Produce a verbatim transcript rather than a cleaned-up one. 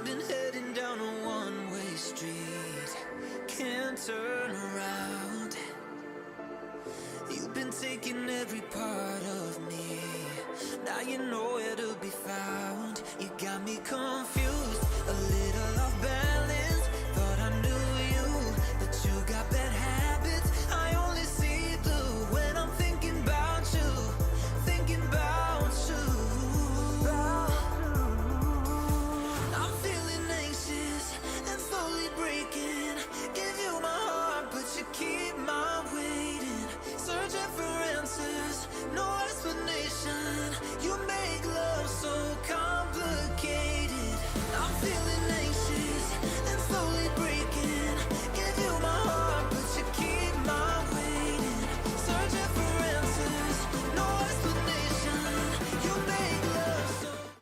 Been heading down a one-way street, can't turn around. You've been taking every part of me. Now you know where to be